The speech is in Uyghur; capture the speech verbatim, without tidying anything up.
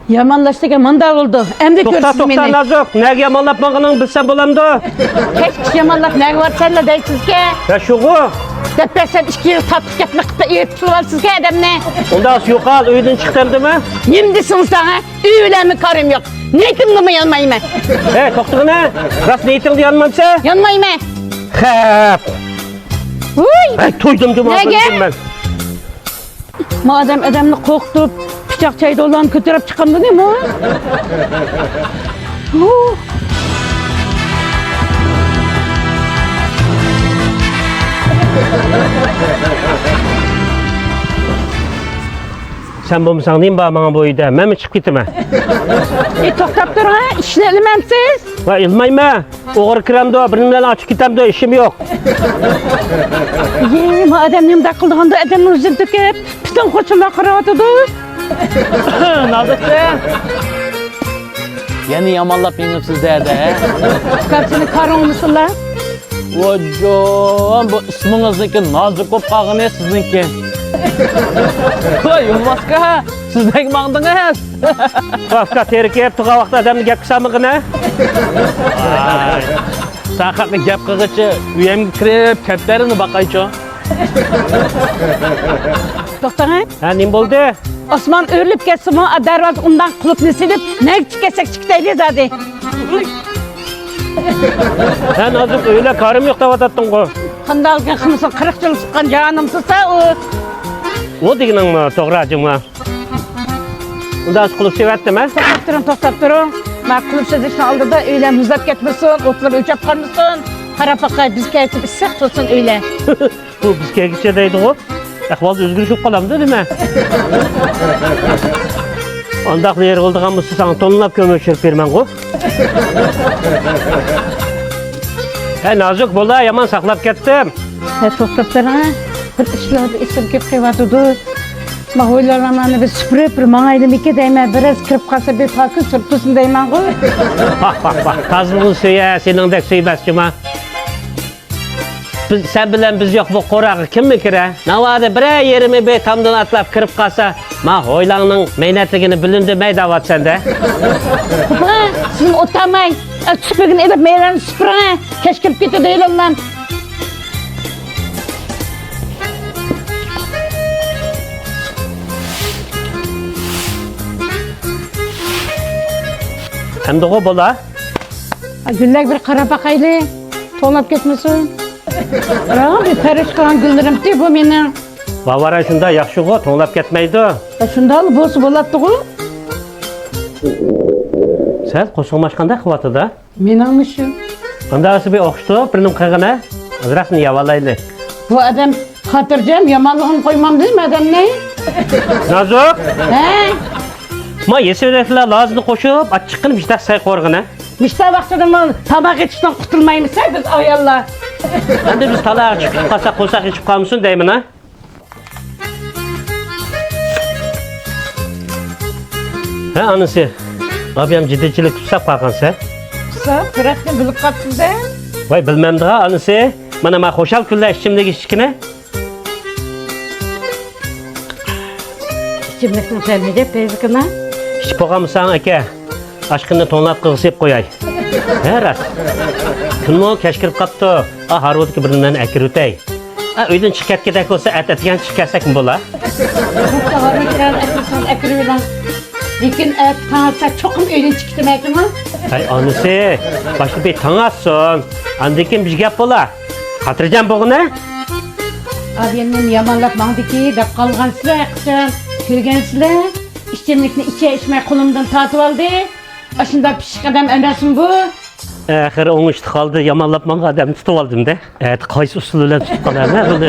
يامانلاش دېگەن مۇنداق بولىدۇ. ئەمدى توختا، كۆرىسىز توختا، مېنى. نازۇك، نەگە يامانلاپ ماڭغىنىڭنى بىلسەم بولامدۇ؟ كەچ يامانلاپ نەگە بارىسەنلا دەيسىزكە. يا شۇغۇ. دەپ بەرسەم ئىككى يىل تاتلىق گەپنى قىلىپ ئېرىپ تۇرۇۋالىسىزكە ئادەمنى. ئۇنداق يوقال، ئۆيدىن چىق دەمدىمە. نېمە دېسىڭىز ساڭا؟ ئۆي بىلەنمۇ كارىم يوق. نىيىتىمنىمۇ يانمايمەن. ھەي، توختىغىنە. راست نىيىتىڭدە يانمامسەن؟ يانمايمەن. خەپ. ۋۇي! ھەي، تويدۇم جۇما نەگە؟ مەن. ما ئادەم ئادەمنى قورقۇتۇپ، پىچاق چايدۇلارنى كۆتۈرۈپ چىقامدۇ نېمە؟ ھۇ. سەن بولمىساڭ نېمە بار ماڭا بۇ ئۆيدە؟ مەنمۇ چىقىپ كېتىمەن. ئى، توختاپ تۇرۇڭ، ھە؟ ئىشنى ئىلمامسىز؟ ۋاي، ئىلمايمەن. ئوغرى كىرەمدۇ، بىرنېمىلەرنى ئاچىقىپ كېتەمدۇ، ئىشىم يوق. يې، ما ئادەم نېمىنداق قىلىدىغاندۇ، ئادەمنى ئۆزىنى تۆكۈپ، پۈتۈن قوشۇنلار قاراۋاتىدۇ. نازۇكجان. يەنە يامانلاپ مېڭىپسىز دەدە، ھە؟ كارچىنى كارىڭ ئۇنىسىلا. ۋاجان، بۇ ئىسمىڭىزنىڭكى نازۇك بولۇپ قالغىنى سىزنىڭكى. ۋاي، يولۋاسكا، سىز نەگە ماڭدىڭىز؟ ئۇكا، تېرىكىپ تۇرغان ۋاقىتتا ئادەمنى گەپكە سالمىغىنە. ساقاتنى گەپ قىلغىچە ئۆيۈمگە كىرىپ، كەپتەرنى باقايچۇ. توختاڭ. ھە، نېمە بولدى؟ ئاسمان ئۆرۈلۈپ كەتسىمۇ، دەرۋازا ئۇنداق قۇلۇپنى سېلىپ، نەگە چىقىپ كەتسەك چىقىپ كېتەيلى زادى. ھە، نازۇك، ئۆيلە كارىم يوق دەۋاتاتتىڭغۇ. قانداق قىلسۇن، قىرىق يىل سىققان جانىم سىقسا ئۇ. ئۇ دېگىنىڭمۇ توغرا جۇما. ئۇنداق قۇلۇپ سېۋەتتىم، ھە؟ توختاپ تۇرۇڭ، توختاپ تۇرۇڭ. مانا قۇلۇپ سېزىشنىڭ ئالدىدا ئۆيلەر مۇزلاپ كەتمىسۇن، ئوتلار ئۆچۈپ قالمىسۇن. قاراپ باقاي، بىز كەلگۈچە ئىسسىق تۇرسۇن ئۆيلەر. بۇ بىز كەلگۈچە دەيدىغۇ. ئەھۋالدا ئۆزگىرىش بولۇپ قالامدۇ نېمە؟ ئانداق نېرى بولىدىغان بولسا ساڭا تونلاپ كۆمۈر چۈشۈرۈپ بېرىمەنغۇ. ھە، نازۇك بولا، يامان ساقلاپ كەتتىم. ھە، توختاپ تۇرۇڭ. بىر ئىشلاردا ئېسىم كېلىپ قېلىۋاتىدۇ. ما ھويلىلارنى بىز سۈپۈرۈپ، بىر ماڭايلىمىكى دەيمەن. بىراز كىرىپ قالسا، بىر پاكىز تۇرۇپ تۇرسۇن دەيمەنغۇ. ۋاھ، ۋاھ، ۋاھ. تازىلىقنى سۆيە، سېنىڭدەك سۆيمەس جۇما. بىز، سەن بىلەن بىز يوق بۇ قوراغا كىممۇ كىرە؟ ناۋادا بىرەر يېرىمى بىر تامدىن ئاتلاپ كىرىپ قالسا، ما ھويلاڭنىڭ مەينەتلىكىنى بىلىندى مەي دەۋاتىسەن-دە. ھە، سىزنى ئوتاماي. سۈپۈرگىنى ئېلىپ مەيلەرنى سۈپۈرۈڭ. كەچ كىرىپ كېتىدۇ ھېلىلا. ئەمدىغۇ بولا. گۈللەرگە بىر قاراپ باقايلى. توڭلاپ كەتمىسۇن. راۋا بىر پەرۋىش قىلغان گۈللىرىمتى بۇ مېنىڭ. ۋاۋارا شۇنداق ياخشىغۇ، توڭلاپ كەتمەيدۇ. شۇنداقلا بولسا بولاتتىغۇ. سەل قورسىقىم ئاچقاندەك قىلىۋاتىدۇ. مېنىڭمۇ شۇ. ئانداقسا بىر ئوخشىتىپ بىرنېمە قىلغىنە. ئازراقنى يەۋالايلى. بۇ ئادەم خاتىرجەم، يامانلىقىنى قويمامدۇ ئادەمنى. نازۇك. ھە؟ ما يېسىۋېرەكلا لازىنى قوشۇپ، ئاچچىقىنى مىشتاق سەي قورغىنە. مىشتا ۋاقتىدىمۇ تاماق ئېتىشتىن قۇتۇلمايمىز-ھە بىز ئاياللار. ئەمدى بىز تالاغا چىقىپ قالساق، قورساق ئېچىپ قالمىسۇن دەيمەن-ھە. ھە، ئانىسى، ئابىيام جىددىيچىلىك تۇتساپ قالغانسەن. تۇتسا، سۈرەتنى بىلىپ قاپسىز-دە. ۋاي، بىلمەمدىغا، ئانىسى. مانا، ما خۇشال كۈنلەر ئىچىملىك ئىچكىنە. ئىچىملىكنىڭ تەمى دەپ بەزىكىنا. ئىچىپ بولغانمۇساڭ، ئاكا؟ ئاشقىنى توڭلاپ قىغسىيىپ قوياي. ھە، راست. كۈنمۇ كەچ كىرىپ قاپتۇ. ئا، ھارۋىدىكى بىر نېمىنى ئەكىرىۋېتەي. ئا، ئۆيدىن چىقىپ كەتكۈدەك بولسا، ئەتە ئەتىگەن چىقىپ كەتسەكمۇ بولا. بوپتۇ، ھارۋىدىكىلەرنى ئەكىرسىڭىز ئەكىرىۋېلىڭ. لېكىن ئەتە تاڭ ئاتسا چوقۇم ئۆيدىن چىقىپ كېتىمەن جۇمۇ. ھەي، ئانىسى، باشتا بىر تاڭ ئاتسۇن. ئاندىن كېيىن بىر گەپ بولا. خاتىرجەم بولغىنە. ئابىيەمنى يامانلاپ ماڭدىكى دەپ قالغانسىلەر، قاچان كۆرگەنسىلەر. ئىچىملىكنى ئىچە ئىچمەي قولۇمدىن تارتىۋالدى. ئاشۇنداق پىششىق ئادەم ئەمەسمۇ بۇ؟ ئاخىرى ئوڭۇشلۇق ھالدا يامانلاپ ماڭغان ئادەمنى تۇتۇۋالدىم-دە. ئەتە قايسى ئۇسۇل بىلەن تۇتۇپ قالارمەن بۇنى؟